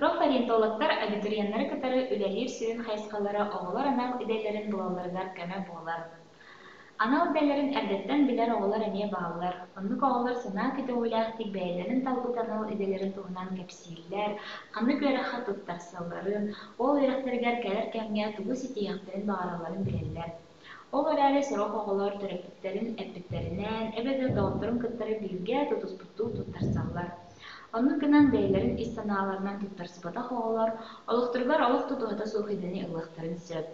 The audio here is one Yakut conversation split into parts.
Профориентологтар абитуриеннары кытары үлэлиир сүрүн хайысхалара оҕолор анал идэлэрин булалларыгар көмө буолар. Анал идэлэрин эрдэттэн билэр оҕолор эмиэ бааллар. Оннук оҕолор санаа көтөҕүүлээхтик бэйэлэрин талбыт анал идэлэрин туһунан кэпсииллэр, ханнык үөрэххэ туттарсалларын, ол үөрэхтэригэр кэлэр кэмҥэ тугу ситиһиэхтэрин баҕаралларын билэллэр. Ол эрээри сорох оҕолор төрөппүттэрин эппиттэринэн эбэтэр доҕотторун кыттары бииргэ тутуспуттуу туттарсаллар. Оннук гынан бэйэлэрин ис санааларынан туттарсыбатах оҕолор олохторугар олох тутуһата суох идэни ылыахтарын сөп.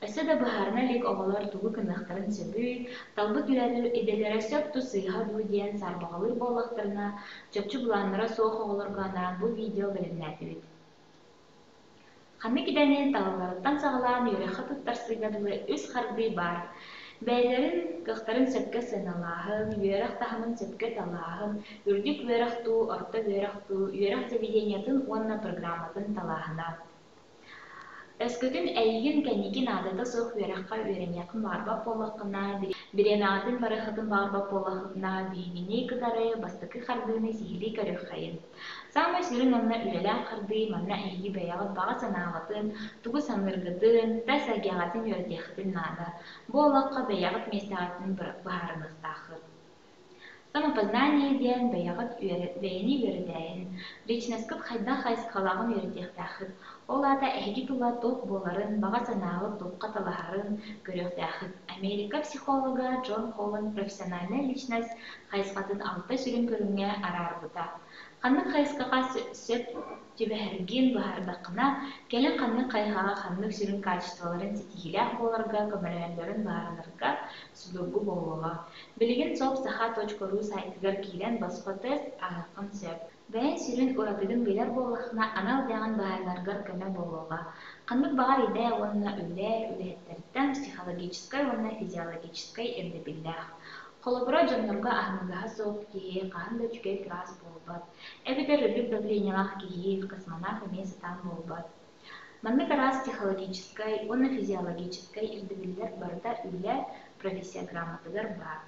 Өссө да быһаарына илик оҕолор тугу гыныахтарын сөбүй, талбыт идэлэрэ сөп дуу сыыһа дуу диэн саарбаҕалыыр буоллахтарына, чопчу былааннара суох оҕолорго анаан бу видео бэлэмнээтибит. Ханнык идэни талалларыттан саҕалаан үөрэххэ туттарсыыга дылы үс хардыы баар: бэйэлэрин кыахтарын сөпкө сыаналааһын, үөрэх таһымын сөпкө талааһын, үрдүк үөрэх дуу, орто үөрэх дуу, үөрэх заведениетын уонна программатын талааһына. Өскөтүн эйигин кэнники наадата суох үөрэххэ үөрэниэххин баҕарбат буоллаххына, бириэмэҕитин барыаххытын баҕарбат буоллаххытына, биһигини кытары бастакы хардыыны сиһилии көрүөххэйиҥ. Саамай сүрүн уонна үлэлээх хардыы манна эһиги бэйэҕит баҕа санааҕытын, тугу саныыргытын, тас эйгэҕитин үөрэтиэххитин наада. Бу олоххо бэйэҕит миэстэҕитин быһаарыныахтааххыт. Самопознание диэн бэйэҕит бэйэни үөрэтээһин, личноскыт хайдах хайысхалааҕын үөрэтиэхтээххит. Ол аата эһиги тула туох буоларын, баҕа санааҕыт туохха талаһарын көрүөхтээххит. Америка психолога Джон Холланд профессиональная личность хайысхатын алта сүрүн көрүҥҥэ араарбыта. Ханнык хайысхаҕа сөп түбэһэргин быһаардаххына, кэлин ханнык хайысхаҕа ханнык сүрүн качестволарын ситиһиилээх буоларга көмөлөһөллөрүн быһаарынарга судургу буолуоҕа. Билигин soapsaha.ru сайтыгар киирэн босхо тест ааһыаххын сөп. Бэйэҥ сүрүн уратыгын билэр буоллаххына, анал идэҕин быһаарынаргар көмө буолуоҕа. Ханнык баҕар идэ уонна үлэ үлэһиттэриттэн психологическай уонна физиологическай ирдэбиллээх. Холобура, дьоннорго аһыныгаһа суох киһи хаһан да үчүгэй быраас буолбат, эбэтэр үрдүк давлениелаах киһи космонавт эмиэ сатаан буолбат. Маннык араас психологическай уонна физиологическай ирдэбиллэр барыта үлэ профессиограмматыгар баар.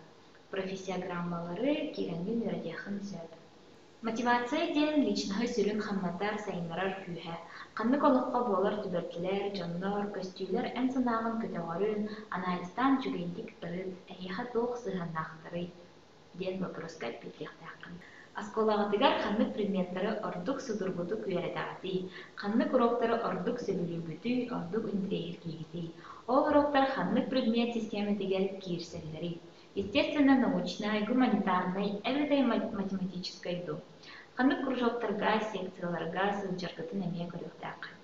Профессиограммалары киирэҥҥин үөрэтиэххин сөп. Мотивация диэн личноһы сүрүн хамнатар, сайыннарар күүһэ. Ханнык олоххо буолар түбэлтэлэр, дьоннор, көстүүлэр эн санааҕын көтөҕөрүн, анализтаан үчүгэйдик ырыт, эйиэхэ туох сыһыаннаахтарый диэн боппуруоска эппиэттиэхтээххин. Оскуолаҕытыгар ханнык предметтары ордук судургутук үөрэтэҕитий? Ханнык уроктары ордук сөбүлүүгүтүй, ордук интэриэһиргиигитий? Ол уроктар ханнык предмет систиэмэтигэр киирсэллэрий? Естественно, научнай, гуманитарнай эбэтэр математическай дуу. Ханнык кружоктарга, секцияларга сылдьаргытын эмиэ көрүөхтээххин.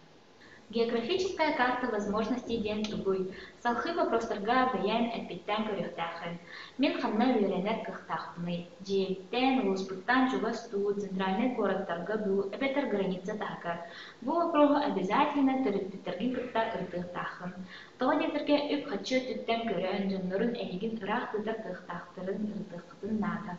Географическая карта возможностей диэн тугуй? Салхыы вопростарга бэйэҥ эппиттээн көрүөхтээххин. Мин ханна үөрэнэр кыахтаахпыный? Дьиэбиттэн, улууспуттан чугас дуу, центральнай куораттарга дуу, эбэтэр граница таһыгар? Бу вопроһу обязательно төрөппүттэргин кытта ырытыахтааххын. Тоҕо диэтэргэ үп-харчы өттүттэн көрөн, дьоннорун эйигин ыраах тыытар кыахтаахтарын ырытыаххытын наада.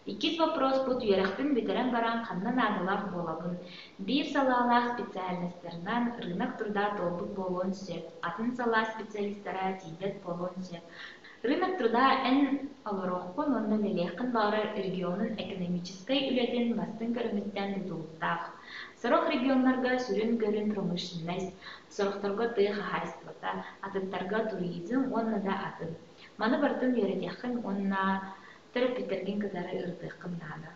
Иккис вопроспут үөрэхпин бүтэрэн баран ханна наадалаах буолабын? Биир салаалаах специальностарынан рынок труда туолбут буолуон сөп, атын салаа специалистара тиийбэт буолуон сөп. Рынок труда эн олоруоххун уонна үлэлиэххин баҕарар регионун экономическай үлэтин бастыҥ көрүҥүттэн тутулуктаах. Сорох регионнарга сүрүн көрүн промышленность, сорохторго тыа хаһаайыстыбата, атыттарга туризм уонна да атын. Маны барытын үөрэтиэххин уонна төрөппүттэргин кытары ырытыаххын наада.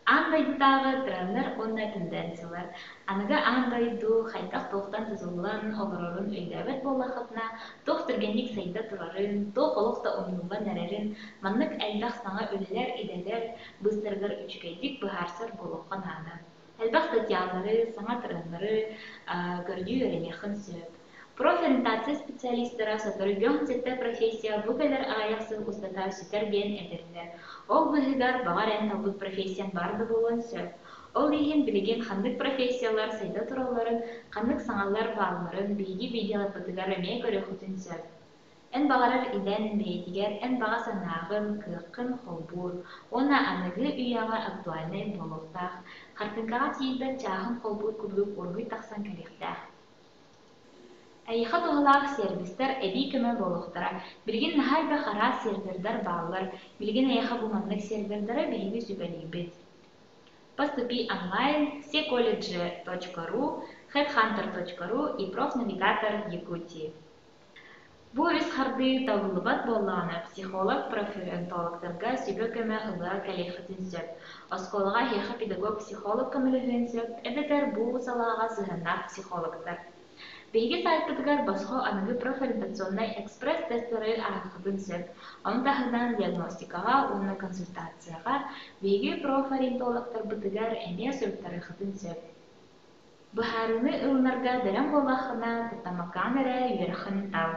Аан дойдутааҕы треннэр уонна тенденциялар аныгы аан дойду хайдах туохтан тутуллан олорорун өйдөөбөт буоллаххытына, туох түргэнник сайда турарын, туох олох да умнуллан эрэрин, маннык элбэх саҥа үлэлэр, идэлэр быыстарыгар үчүгэйдик быһаарсар буолуохха наада. Элбэх статьялары, саҥа треннары көрдүү үөрэниэххин сөп. Профориентация специалистара сотору 47 профессия бу кэлэр аҕыйах сыл устата сүтэр диэн этэллэр. Ол быыһыгар баҕар эн талбыт профессияҥ баар да буолуон сөп. Ол иһин билигин ханнык профессиялар сайда туралларын, ханнык саҥалар баалларын биһиги видеоларбытыгар эмиэ көрүөххүтүн сөп. Эн баҕарар идэн бэйэтигэр эн баҕа санааҕын, кыаххын холбуур уонна аныгы үйэҕэ актуальнай буолуохтаах, хартыҥкаҕа тиийбэт чааһын холбуур курдук уруһуй тахсан кэлиэхтээх. Эйиэхэ туһалаах сервистэр эбии көмө буолуохтара. Билигин наһаа элбэх араас сервердар бааллар. Билигин эйиэхэ бу маннык сервердары биһиги сүбэлиибит. Поступи онлайн, всеколледжи.ру, headhunter.ru и профнавигатор Якутии. Бу үс хардыы табыллыбат буоллаҕына, психолог профориентологтарга сүбэ-көмө ыла кэлиэххитин сөп. Оскуолаҕа эһиэхэ педагог-психолог көмөлөһүөн сөп, эбэтэр бу салааҕа сыһыаннаах психологтар. Биһиги сайтпытыгар босхо аныгы профориентационнай экспресс-тестеры ааһыаххытын сөп. Ону таһынан диагностикаҕа уонна консультацияҕа биһиги профориентологтарбытыгар эмиэ суруттарыаххытын сөп. Быһаарыыны ылынарга бэлэм буоллаххына, куттаммаккаҕын эрэ үөрэххин тал.